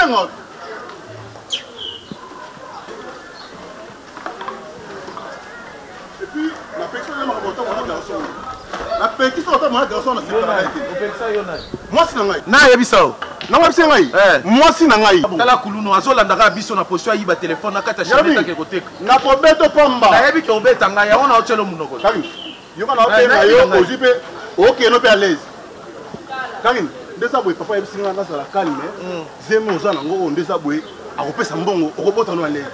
Nabenga. Et puis, napekisa yo makambo ata mwana garçon. Napekisa ata mwana garçon na sepela ngai te. Opekisa yo nani? Mwasi na ngai. Nayebisa yo. Nawebisa ngai. Eh. Mwasi na ngai. Tala kulunu azolanda kaka biso na position ayiba telefone na kati ya Yabi. chaine take koteka. Nakobeta pamba. Nayebi ke obeta ngai yango na otyelo monoko. Karine, yoka na obenga yo ozwi mpe okende mpe à l'aise. Karine, nde eza boye papa ayebisi ngai nazala calme. Zemi oza nango oyo nde eza boye akopesa mbongo okobota no à l'aise.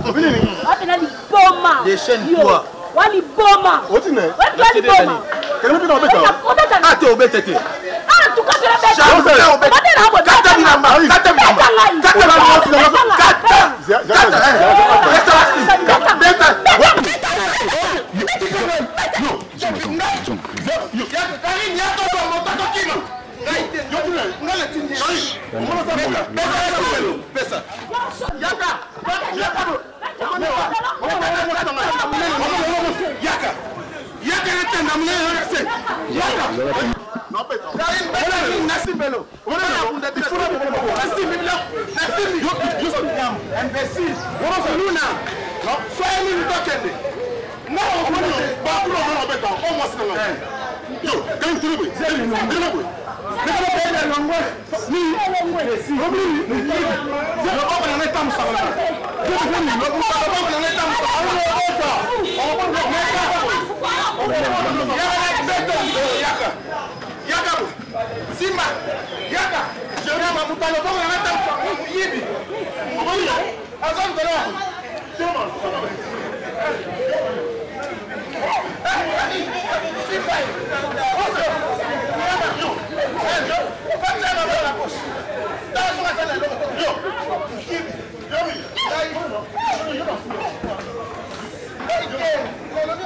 Obi nini? Wapena liboma. Déchaîne-toi. Wa liboma. Oti ne? Wa liboma. Kende mpe na obeta. Obeta. Ah te obeta te. Ah, en tout cas, tu l'as Jamais obeta. Kata bilamba, kata bilamba. Kata bilamba. Kata. Kata. Kata. Beta.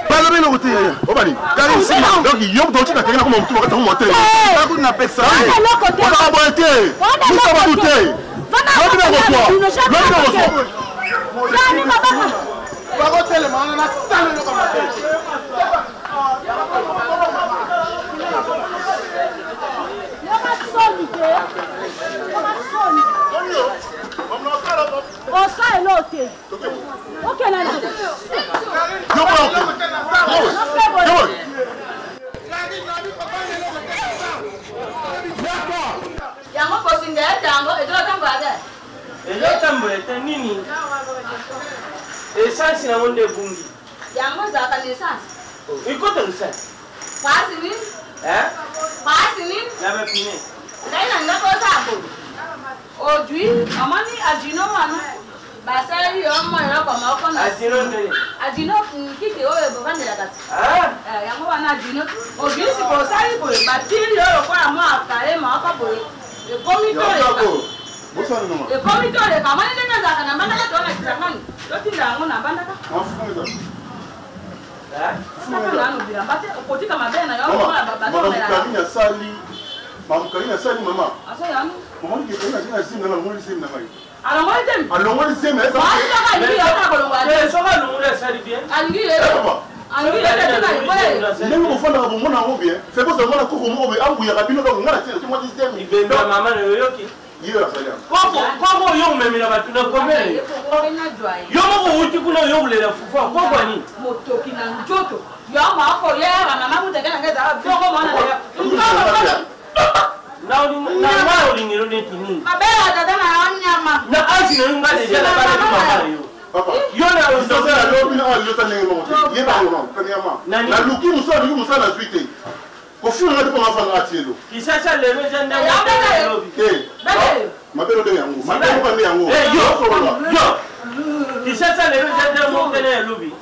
Balobi eloko te yaya. Obani. Karine Sima. Donc yo moto otika kenge na koma motu makati koma te. Nakuti na pekisa. Ozala boye te. Biso bato te. Lobi na kozwa. Lobi na kozwa. Bakotelema wana na sala eloko mabe. Osa eloko te. Okenda na. Yango kosinga ya tango ezotambola te. Ezotambola te nini? Essence nango nde ebungi. Yango ezalaka na essence. Ekota lusasi. Pasi nini? Eh? Pasi nini? Na bapine. Ngai na ndako oza boye. Ojui, omoni ajino wana basali yo mwa eloko moko na Ajino nde. Ajino kiti oyo bovandelaka ti. Ah? Eh, yango wana ajino. Ojui sikoyo osali boye batili yo lokola mwa kale moko boye. Ekomi toleka. Ekomi toleka. Omoni ndenge ezalaka na mbandaka to na Kisangani. Totinda yango na mbandaka. Eh? Kaka nanu bilamba te okotika mabe na yo lokola bazomela. Karine asali. Maman Karine asali mama. Asali yango. Maman Karine asali na zemi na alongoli zemi na ngai. Alongoli zemi? Alongoli zemi. Mwasi soki alingi yo ata kolongola te. Eh, soki alongoli asali bien. Alingi ye. Alingi ye te tina libole. Ndenge bofandaka bomona yango bien. Fais kozala mwana koko moko boye ambuyaka bino donc ngai natie mwasi zemi. Ibembe ya mama na yo oyoki. Ye oyo asali yango. Koko, koko oyo omemela bato na komele. Yo moko outi kuna oyo kolela fufu koko ya nini? Motoki na nzoto. Yo moko yera mama kutaka na ngai ezala bongo mwana na yo. Na ngai olingelo neti nini? Mabele ya tata na yo nyama. Na age na yo ngai deja na bana mama na yo. Papa. Yo na Osala lobi na oyo oza ndenge moko te. Yeba yango nano, premièrement. Naluki mosala, naluki mosala nazwi te. Kofuna nga te mpo nafanda atielo. Kinshasa lelo eza ndenge ya lobi. Te. Mabele nde yango. Mabele moko nde yango. Eh yo. Yo. Kinshasa lelo eza ndenge moko te na ya lobi.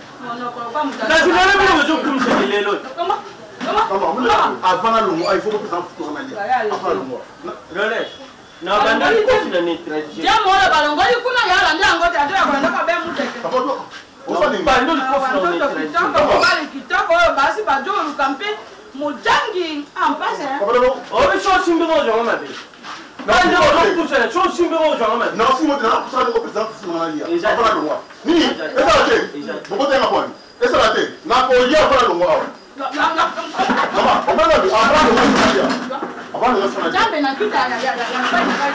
Kasi lelo bino bozokumisa lelo. Avant nalongwa, il faut kopesa mfuto na lia. Avant nalongwa. Loles. Na bandali kofi na neutraliser. Jamu oyo balongoli kuna ya landi yango te ate ya kolanda kabe muteke. Bandoli kofi na neutraliser. Kitoko mobali kitoko oyo basi bazoluka mpe mojangi ampasi. Obi so osimbi ko ozwanga mabe. Bande ozokusana so osimbi ko ozwanga mabe. Na osimbi te na kusana ko president fufu na lia. Avant nalongwa. Nini? Ezala te. Bokota yanga kwani. Ezala te. Nakolia avant nalongwa awa. Mama, omona bi avant nalongwa. Nzambe na kita ya ya ya mobali na ngai.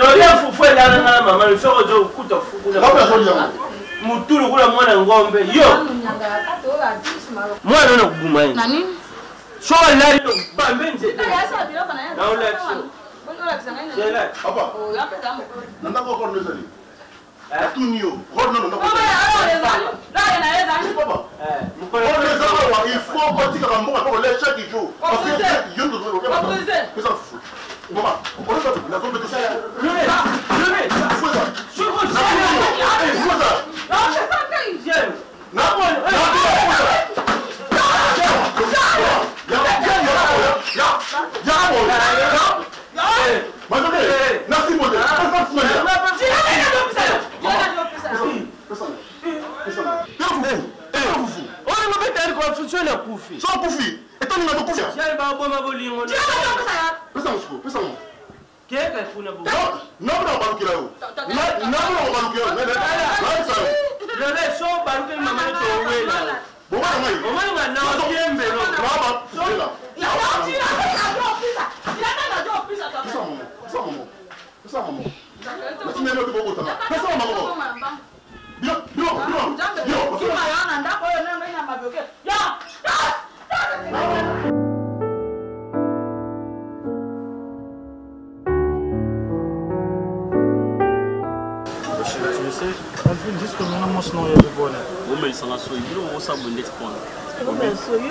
Tolia fufu elala nga na mama soko ozo kuta fufu na mutu lokola mwana ngombe yo mwana oyo nakobuma ye soki alali bambe nzete naolakisa. Natuni yo role nano ndako eza awa, il faut otikaka mbongo mpo kolia chaque jour parce que yo pesa fufu mama nazobetisa fufu eza fufu eza. Nakufi baboma bolingo. Keka kuna. Nabona balukela yo, nabona balukela yo. Lele so balukeli mama towela. Bobana ngai. Omoni nga na otiembelo. Omelisanga soyi biloko osala boye ndeti mpona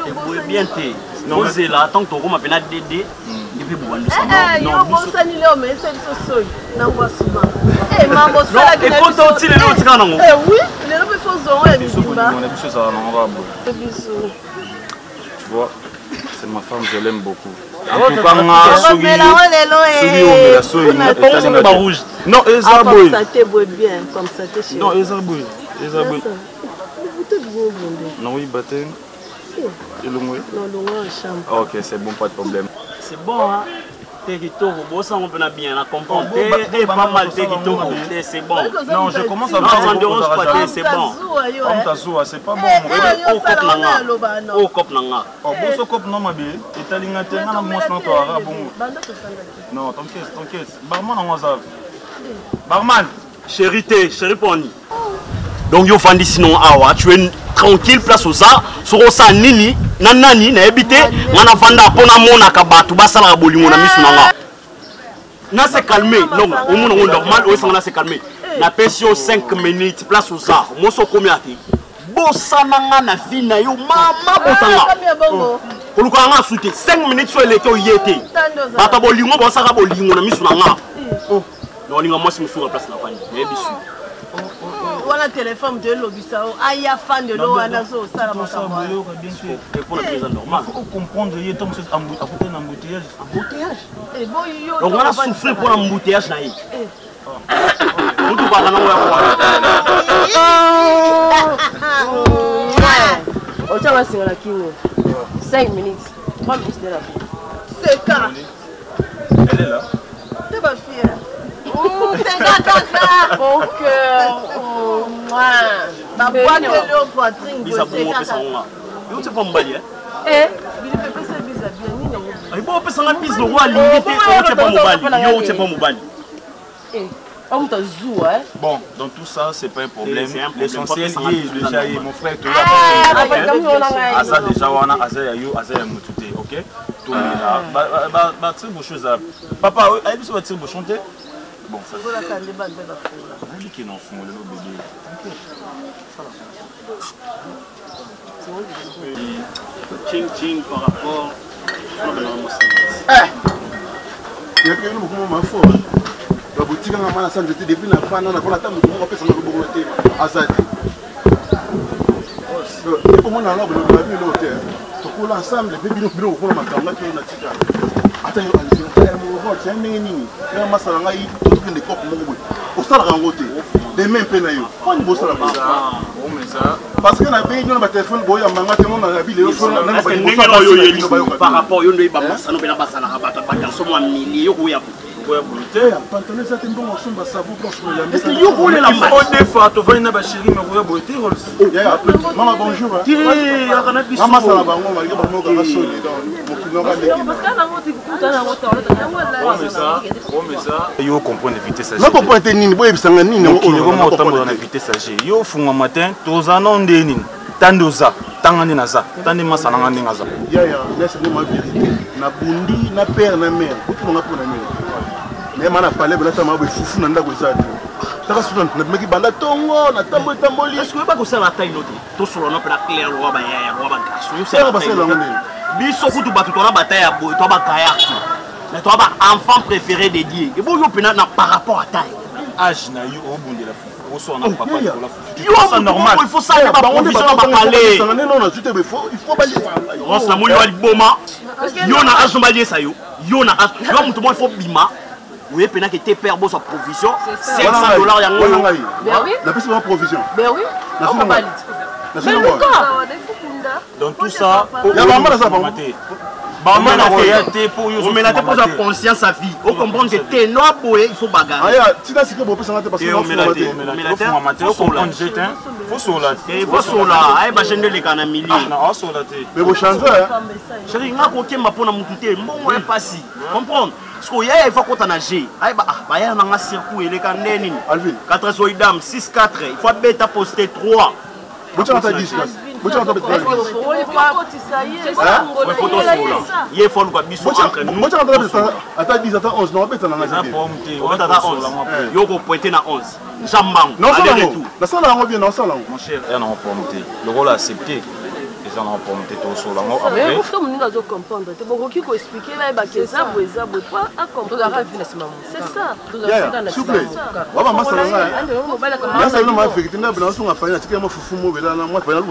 eboye bien te. Ozela ntango tokoma mpena dede nde mpe bobandisa. Bosani leo omelisa biso soyi na ngwasuma mambo osalaki. Ekota oti lelo otikala nango. Oui, lelo mpe fo zongo ya mibimba. Biso ezala nango kaka boye. Biso. Tu vois, c'est ma femme, je l'aime beaucoup. En tout cas, nga soki soki omela soyi ba rouge. Non, eza boye. Comme ça te boye bien, comme ça te chérie. Non, eza boye. Eza boye. Nakoyiba te. Elongwe. Non, longwa en chambre. Ok, c'est bon, pas de problème. C'est bon, hein? Te kitoko, bosango mpena bien, na comprendre te te pas mal te kitoko te, c'est bon. Non, je commence à Non, ça ne dérange pas te, c'est bon. Comme tazuwa, c'est pas bon. O cop na nga, o cop na nga. Oh, boso cop no mabe, etali nga te, nga na mwasi na toara bongo. Non, t'inquiète, t'inquiète. Barman nango aza. Barman. Chéri te, chéri poni. Donc yo fandi sinon awa, tu es tranquille place oza, soki osala nini na nani nayebi te. Nga navanda mpo namonaka bato basalaka bolingo na miso na nga na se calme. Donc omona ngo normal, oyesanga na se calme. Napesi yo 5 minutes, place oza moso okomi ate bosana nga na vie na yo mama botanga kolukaka nga asu te. 5 minutes so eleki oye te. Bato ya bolingo baosaka bolingo na miso na nga na olinga mwasi mosusu na place na fandi, nayebi su. Wana telefone moto elobisa o aya fandelo wana so osala makambo wana. Mpona bino eza normal. Faut comprendre ye ntango mosusu akutani na embouteillage. Embouteillage. Eboyo. Donc wana souffrir mpona embouteillage na ye mutu baka nango ya wana. Otyanga singa na kingo 5 minutes, 3 minutes de la Seka. Elle est là. Te bafie seka kaka. Bon cœur. Babwakeli yo poitrine. Bisa bongo opesa ngo nga yo te mpa mobali. Bilipe pesa bisa bien nini yango? Bo opesanga bise lokwa alingi te, otie mpa mobali yo, otie mpa mobali. Omutu azuwa. Bon, dans tout ça, c'est pas un problème. C'est un problème. L'essentiel Pas est déjà ye, mon frère, toza aza déjà wana, aza ya yo, aza ya motu te, ok? Tomela batire bouchon eza papa ayebi biso batire bouchon te. Bon, ça Fungolaka nde bana mpe bafungola. Nayebi ke na ofungolelo bébé. Ching ching par rapport Yebi bino bokoma mafort babotikanga mana sa nzete depuis na fanda na mpona ata moto moko apesanga loboko na te aza te. Ekomona yango bolobela bino eloko te, tokola ensemble mpe bino bino kokona makambo ngaki oyo natika ata yo alivol ndenge nini nga masala ngai tokende kope moko boye osalaka yango te demain mpe na yo poni bosala boye parce que nabengi bino na batelefone boyambanga te mona nabi lelo. Ndenge na oyo oyebi par rapport yo nde bamasano mpena basalaka bato badanso mwa milie yo koya. Okoya boye te. Pantalon eza te mbongo osomba savon mpo osokola Est-ce que yo kolela odefa tovandi na bachéri me koya boye te Rolls. Mama bonjour. Te yaka na biso. Mama sala bango malgré bango kaka soni donc mokili noko ndenge. Yo comprendre vitesse Na comprendre te nini boyebisanga nini yango oyo koma otambola na vitesse age. Yo funga matin toza na nde nini. Tande oza tanga nde naza tande masa nanga ndenge aza. Yaya nasi nde ma vérité na bundi na père na mère botunanga mpo na nini naye ma na palais belata ma boye fufu na ndako eza te taka susu nabimaki banda tongo natamboli tamboli est-ce que oyeba kosala ata ino te tosolola no mpena claire lokola bayaya lokola bagarçon Claire basala yango ndenge biso kutu bato toza bata ya boye toa bagayard te mais toa ba enfant préféré de Dieu eboyo mpena na par rapport à taille âge na yo obundela fufu oswana na papa likola fufu yo ça normal il faut ça ba provision na bapale non nazwi te il faut baliesa Ross namoni wa liboma yo na âge no baliesa yo yo na âge yo moto moko il faut bima oye mpena ke te père bozwa provision 500 dollars yango oyo napesi bango provision Ben oui, Mais luka dans tout ça ya bama naza bango bama na koya te po yo omela te poza conscience à vie ocomprendre que te no aboye il faut bagarre aya tina sika bopesanga te parce que omela te omela te ocomprendre je te faut sola te faut sola ayeba je nde eleka na milieu asola te mais bochange chéri nga kokemba mpo na mutu te mbongo ya pasi comprendre parce que yaya il faut akota na g ayeba ah bayaya na nga circuit eleka nde nini 4 soidam 6 4 il faut abeta poste 3 botyaka ata 10 kasi botyaka ata ye fo aluka biso entre nous botyaka ata 10 ata 11 non abeta na nga te obeta ata 11 yo kopointe na 11 jambango nasala yango bien nasala yango mon cher ya nango pomme te lokola accepte eza nango pomme te tosola yango après so moninga azo comprendre te bokoki koexplike bayebaka eza boye eza boye po acomprendre c'est ça s'il vous plaît waba masala ngai nasali na ma vérité ngai bena nasunga fani natikali mwa fufu mo bela na mwa fani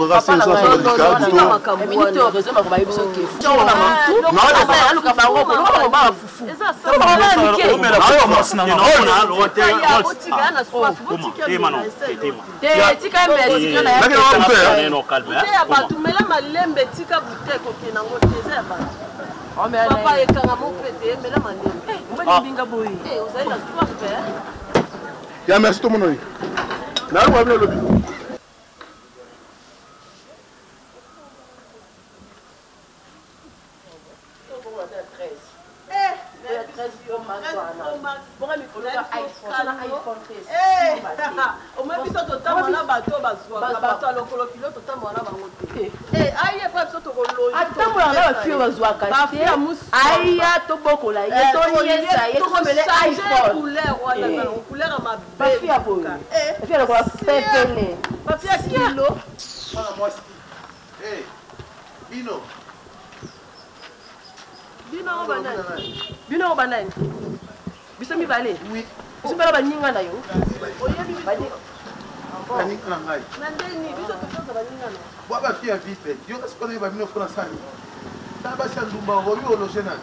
nalukaka bato mela malembe tika bute kokende yango te eza ya bato papa ekanga mo mpe te mela malembe mbinga boye ozali na soif ya merci tomonani nayoka bino lobi. Omoi biso totambola na bato bazwaka bato ya lokolo kilo totambola na bango te aye pa biso tokoloatambola na bafio bazwaka te aya tobokola ye toliesa ye tosomele iPhone couleur wana couleur ya mabe bafio ya boye bafio ya lokola pepele bafio ya kilo mwana mwasi bino bino banani bino banani biso mibale biso mibale baninga na yo baninga na ngai na ndeni biso totoza baninga na bwa bafi ya vitre yo kasi mpona yeba bino fona sani tala basi ya ndumba okoki ologe nani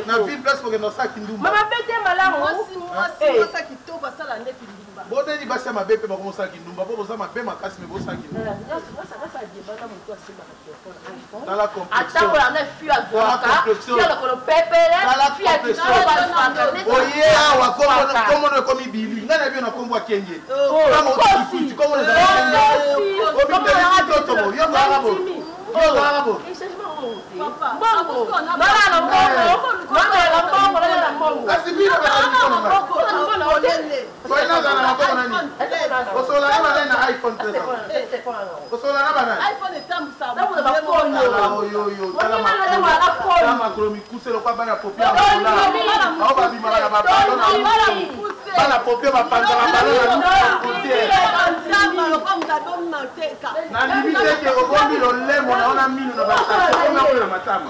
na ville place kokenda osala kindumba mama bete malamu mwasi kitoko asala nde kindumba boneni basi ya mabe mpe bakomosala kindumba mpo boza mabe makasi me bosala kindumba atambola na fi azwaka fi lokolo pepele fi ya kitoko oye awa kombono ekomi bili ngai na bio na kombo akenge kombono ezalakenge yo ozalaka bo yo ozalaka bo kasi bino bazali na maboko nani osola na banani na iPhone 13 osola na banani oyoyo tala makolo mikuse lokwa bana popi ya ngola ao babimaka na babalo na bana popi bapanzaka balo na frontière nandimi te ke obombi lolemo na yo na minu na basakona na matama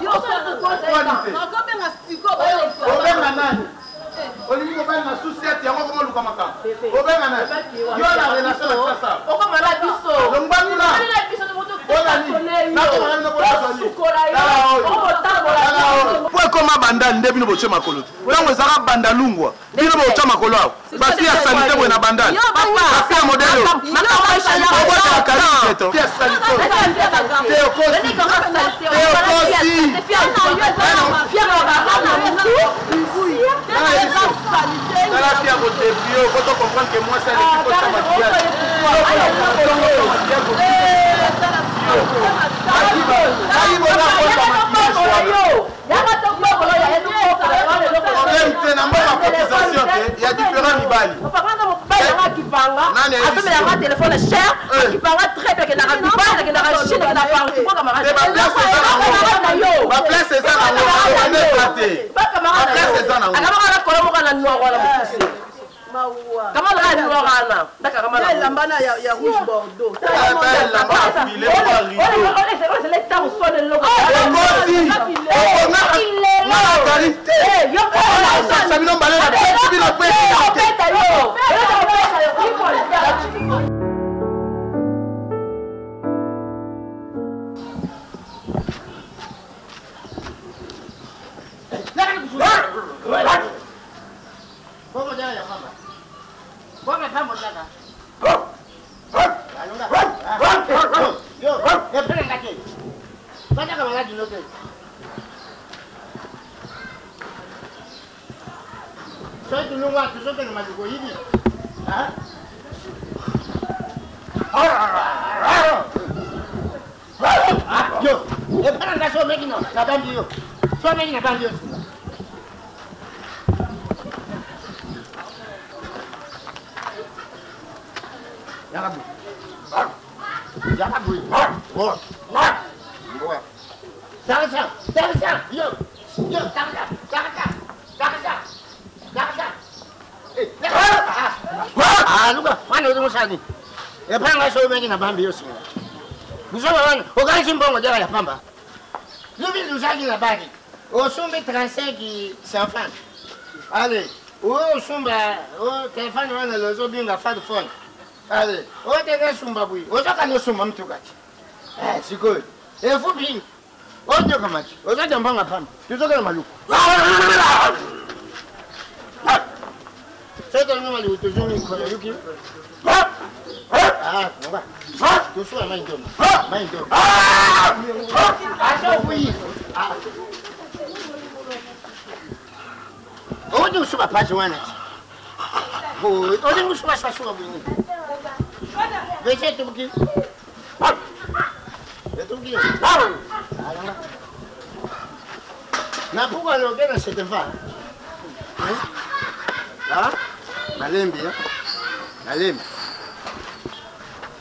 obenga nani olingi kobenga susiete yango okoma luka makambo obenga nani yo na relation na sasa longwa kuna po ekoma bandal nde bino botie makolo te. Ntango ezalaka bandalungwa bino botya makolo awa. Bafi ya salite boye na bandal. Bafi ya modele oyo. Obwakela Karine Keto. Ya salite oyo. Te okosi. Te okosi. Tala fi ya kodefi yo po to comprendre que mwasi aleki kotya maquillage. Problème te na mboka cotisation te ya différent mibali. Nani ayebisi yo? Asomelanga telefone cher, akipanga très bien, akendaka Dubai, akendaka Chine, akendaka partout. Te ba place eza nango. Ba place eza nango, maloba nde eza te. Ba place eza nango. Akamaka na kolo moko na noir wana mokuse. Kama na noir wana. Ndaka kama na elamba na ya rouge bordeaux. Elamba ya filet mwa rideau. Oyo ntango sone eloko. Okosi. Nga na Karine te. Osakisa bino mbale na beti bino pe. Obeta yo. Osumbi 35 enfants. Allez, osumba telefone wana lozobinga fad phone. Allez, oteka sumba bwi. Ozoka no sumba mtuka ti. Eh, sikoyo. Efupi. Ojoka machi. Ozoka mbanga pamba. Tuzoka na maluku. Sasa ni maluku tuzungi kwa yuki. Ah, ngoba. Tusuwa mai ndomo. Mai ndomo. Acha bwi. Ah. Odi usuba paji wana ti. Odi usuba sasuba bwi. Vese tubuki. Etubuki. Napuka lokena setefa. Ah? Malembi, eh? Malembi.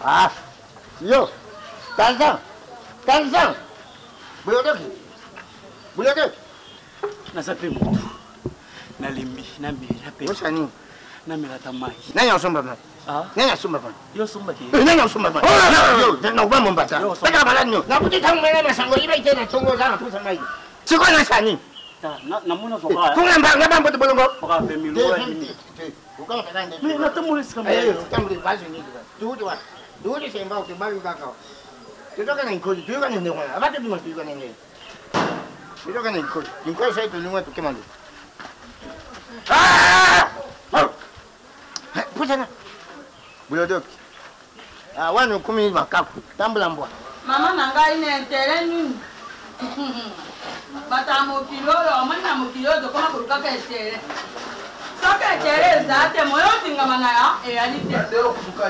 Ah. Yo. Tanzan. Tanzan. Bulodoki. Bulodoki. Naza mpe motu nalembi namela mpe Osani. Namela ata mai. Nani asomba mai? Ah? Nani asomba mai? Yo osomba te. Nani asomba mai? Yo, nakuba mombata. Baka balani yo. Nakuti tangu mwana masango iba ite na tongo za napusa mai. Siko na sani. Namona zwaka. Funga mbanga bambo bolongo. Baka 20 000 oyo nini? Mais natambola esika Eh, tambule vazi nini ba. Tuuti wa. Tuuti semba ukibalu kaka. Tutoka na nkoli, tuyoka na ndekwana. Abate bima tuyoka na ndekwana. Tutoka na nkoli. Nkoli sai tulungwa tukemalo. Ah! Pusana. Bulodoki. Ah, wana okumi makaku. Tambula mbwa. Mama na ngai na intere nini? Bato ya mokili oyo, omoni na mokili oyo tokoma kolukaka etere. Soki etere eza te, moyo otingama na ya eyali te.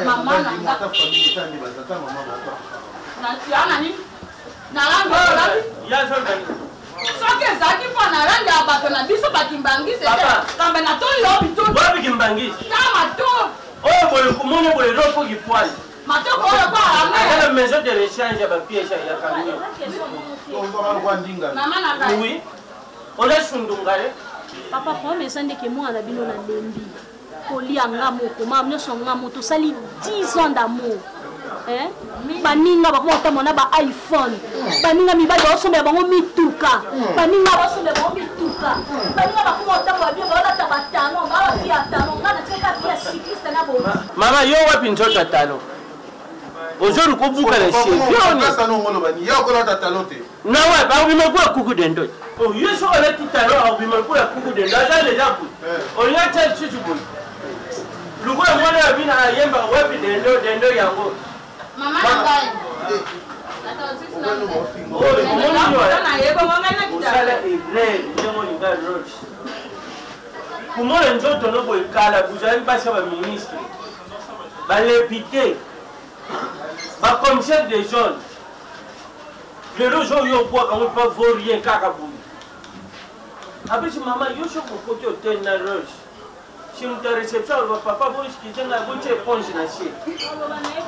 Mama na nga. Ya na nini? Na langi oyo olabi? Soki ezalaki mpo na langi ya bato na biso bakimbangisi te, kambe na toli yo bitutu. Wapi kimbangisi? Ta mato. Oyo boye komona boye eloko kipwani. Matoko oyo kwa Ata na maison de rechange ya bapiège ya camion. Mama na ngai. Oui. Oza sundungale. Papa, problème eza ndeke mwana na bino nalembi kolia nga moko, mama nyonso nga moko, tosali 10 ans d'amour. Hein? Baninga bakoma kotambola na ba iPhone, baninga mibali baosombela bango mituka, baninga baosombela bango mituka, baninga bakoma kotambola bien, baolata batalon, baa bafi ya talon, nga natikaka fi ya cycliste na boti. Mama, yo wapi nzoto ya talon? Ozoluka obuka na nawe bakobima lokola kuku dendo. Yo soki olati talon, akobima lokola kuku dendo. Aza deja boye, olingi atya lisusu boye lokola mwana ya bino ayembaka wapi dendo dendo yango. Osala erreur ndenge olinga Rolls komona nzoto no boye. Kala bozalaki basi ya baministre, badéputé, bacommissaire de zone. Lelo ozo yo obwaka ngo pa vaut rien kaka boye. Apesi mama yo, soki okoti hotel na Rolls, si moto ya réception aloba: "Papa, boexcuse ngai, botia éponge na se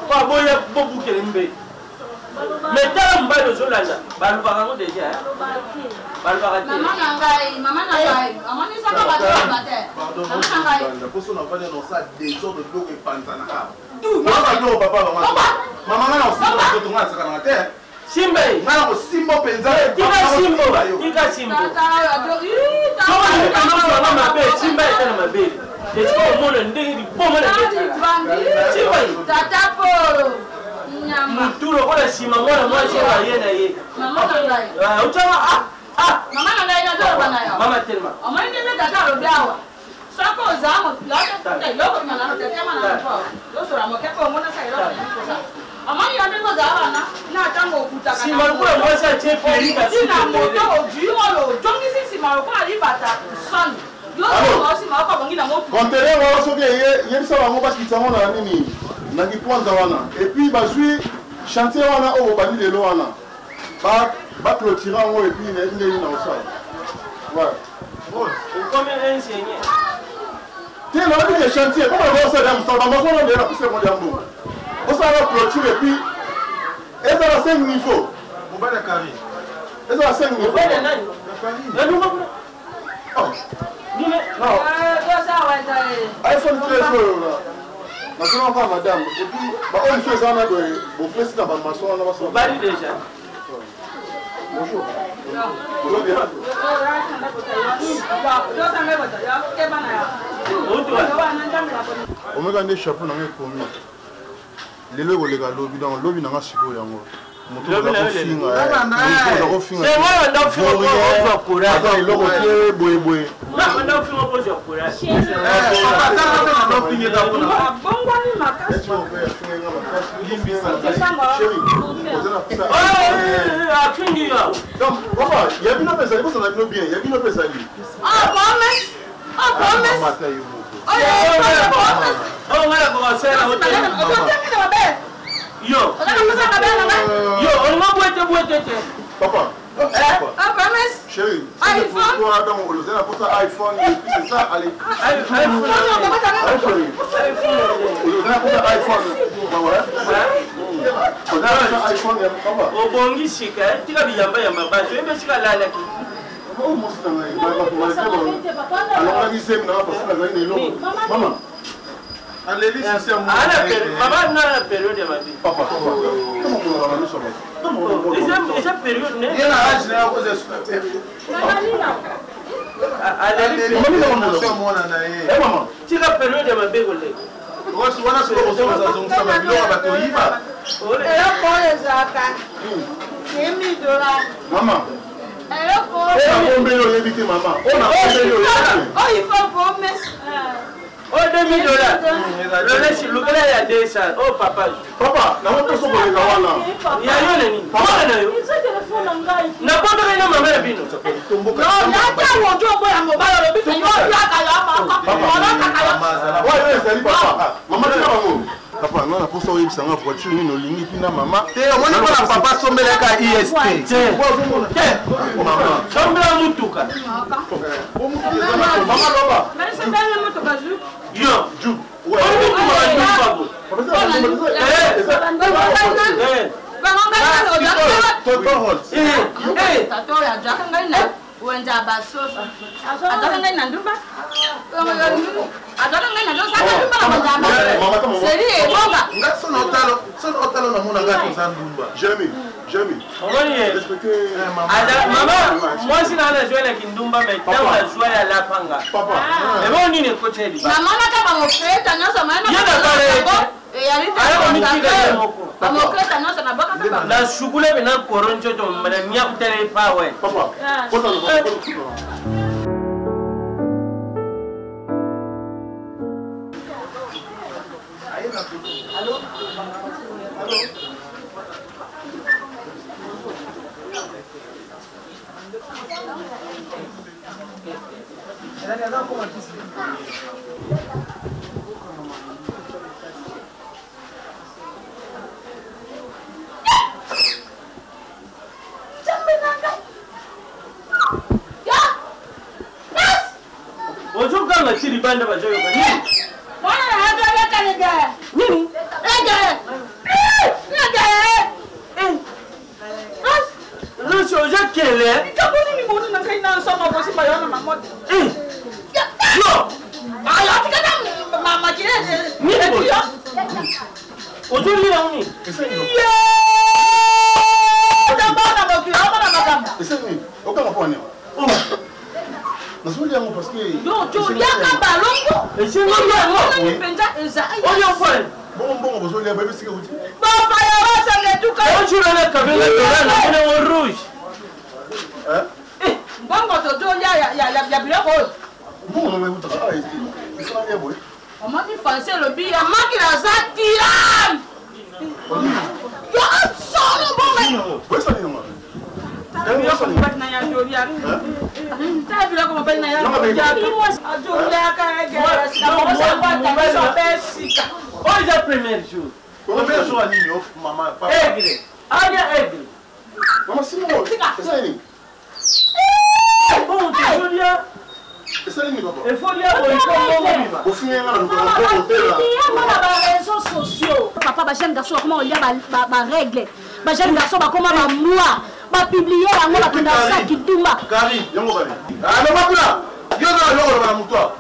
po aboya bobukele mbe." Mais tala mobali ozolanda, balobaka yango déjà, balobaka te. Mama na ngai, mama na ngai, amonisaka bato baloba te, mama na ngai. Poso navandi na osala désordre, biloko epanzana awa. Papa, mama, nga na kosimba nzoto, nga nasakanaka te. Simba ye. Nga na kosimba mpenza. Tika simbo, tika simbo. Soki olingi mabe, simba eza na mabele. Esika omona ndenge liboma na simba ye. Tata polo nyama. Mutu lokola nsima mwana mwasi oyo aye na ye. Mama na ngai. Otyanga. Mama na ngai, nazoloba na yo. Mama, telema. Omoni ndenge tata alobi awa, soki oza eloko nano tetema na mpo yosola moke mpo omonasa eloko. Omoni yo ndenge ozala wana na ntango okutaka nsima lokola mwasi atie perruque. Na moto, ojui oyo ojongisi nsima lokola libata soni, yo nsima okobongi na motu. Conteneur wana, soki eye, yebisa bango bakitisa yango na nini, na kikwanza wana. Et puis bazwi chantier wana oyo bobandi lelo wana, baclôture yango. Et puis nayebi ndenge nini na kosala. Okomi ingénieur. Te, nayebi ke chantier koma bosala ya mosala, bamasono nde na pesa yango ya mbongo, osala clôture et puis ezala 5 niveau. Mobali ya Karine. Ezala 5 niveau. Mobali ya nani? Nalunga kuna. Non, iPhone 13 oyo nazonga kaka madame. Et puis baoyo mosusu eza wana boye, bopesi na bamaçon wana basala. Obali déjà. Bonjour. Oza bien? Omeka nde chapeau nanga ekomi lelo, ekoleka lobi. Donc lobi nanga sikoyo yango moto oza kofinga aza eloko te boyeboye. Abongwani makasi. Afingi yo. Donc papa, ya bino mpe ezali, bozala bino bien, ya bino mpe ezali. Mata yo moko. Oyo ngai nakokasala yo, yo olinga bwete bwete te. Papa, chérie, c'est pour toi. Donc ozali na posa iPhone et puis c'est ça. Allez, chérie, ozali na posa iPhone, ozali na posa iPhone ya papa. Obongi sika, tika biyamba ya mabasi, oyembe sika alalaki. Oyo mwasi na ngai alongaki zemi nanga parce nazali na eloko, mama. Aleli sisi ya. Mama na période ya mabe. Papa, papa, miso. Eza période ne. Ye na age na ye akoza. Aleli. Mwana na ye. Mama. Tika période ya mabe koleka. Wana soki ozongisa babiloko bato oyiba. Eloko oyo ezalaka 1000 $. Mama. Eloko. Oyo nakombeli oyebi te, mama, oyo nakombeli oyebi te. Oyo il faut promesse. Oyo 2000 $, lolesi lukela ya 200 oyo papa. Papa, nango mpe soki koleka wana. Ya yo na nini? Mwana na yo. Eza telefone na ngai. Nabotaki na mama ya bino. Nata wojo oboya mobali, olobi ke yo obiaka yo olakaka yo. Oyo ezali papa, mama, tika bango. Papa, nga na posa oyebisa nga voiture nini olingi mpina mama. Te, omoni mpona papa asombelaka ist. Te. Mama. Sombela mutuka. Mama, loba. Yo oyi mutuka bandumba bo. Tonton Rolls. Tata oyo azwaka ngai na wenze ya basoso, azwaka ngai na ndumba, azwaka ngai na ndosaka ndumba na wenze ya basoso, seri ebonga. Nga sono otalo namona nga toza ndumba. Jérémy, Jérémy. Omoni ye. Respecte. Mama mwasi na nazwa na kindumba, mais ntango nazwa ya lapanga. Papa. Ebo nini ekotya liba. Namonaka bamofeta nyonso. Ye na bala ye te. Eyali. Aya komitika ye moko. Bamoketa nyonso nabwakaka bango. Na sukule mpe na koro nzoto na miakutela epa we. Papa, kota na papa. Allô? Allô? Ozokanga ti libanda bazoyoka nini? Mwana na yo toleka ligaya. Nini? Egaya. Egaya. Lusi oza kele. Likambo nini boni na ngai na nsoma kosimba yo na mamote. Yo! Ayo atikana makile. Nini boye? Ozolia nini? Bana mokili omona makambo. Eseni, okanga mpo nini? Nazolia yango parce que Yo toliaka balongo. Esengo yango. Nini mpenza eza. Oyo mpo. Bongo mbongo bozolia boyebi esika euti. Bafaya basanga etuka. Ozula na kabela dola na mona ngo rouge. Mbongo tozolia ya biloko oyo. Mbongo nango eutaka awa esala ya boye. Omoni français elobi ya makila aza tirane. Yo solo mbongo. Boyesa nini yango? Biloko mobali na ya jolia. Tala biloko mobali na ya jolia. Ajoliaka sika. Oyo eza premier jour. Premier jour ya nini oh, mama papa? Aigle. Alia aigle. Mama simo, eza nini? Bon, tozolia. Esali nini papa? Efolia boye ko mbongo bima. Bofingi nga na luka mbongo te la. Yango na ba réseaux sociaux. Papa ba jeune garçon bakoma kolia ba ba règle. Ba jeune garçon bakoma ba moi. Ba publier yango bakenda sa kidumba. Kari, yango bali. Ah, loba kuna. Yo na eloko loba na mutu awa.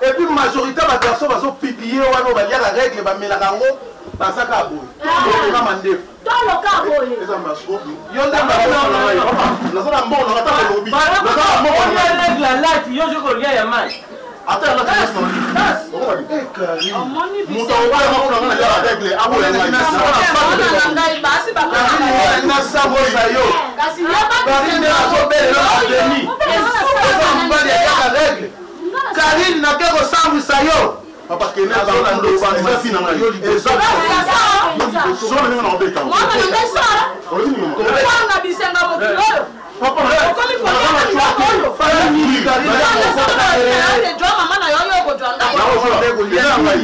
Et puis majorité ba garçon bazo publier wana oyo baliaka règle bamelaka yango baza kaka boye. Okoma mandefu. Toloka boye. Eza masco. Yo nde Naza na mbongo na ata lobi. Naza na mbongo. Olia règle alati yo ozoki kolia ya mai. Ata ya lati nyonso na lobi. Okoma bi. Omoni Moto akobala moko na nga na liaka règle aboya ngai. Mwana na ngai basi nasabosa yo. Kasi yeba Karine nde azobelela na demi. Eza mobali aliaka règle. Karine nake kosambwisa yo. Papa kende azoloba eza fi na ngai. Eza Solo ndenge na kobeta. Mwana na ngai sala. Olobi nini mama? Mwana bisenga mokili oyo. Papa Okomi kolia na biloko oyo. Karine Jwa mama na yo yo okozwa ngai. Eza ya ngai.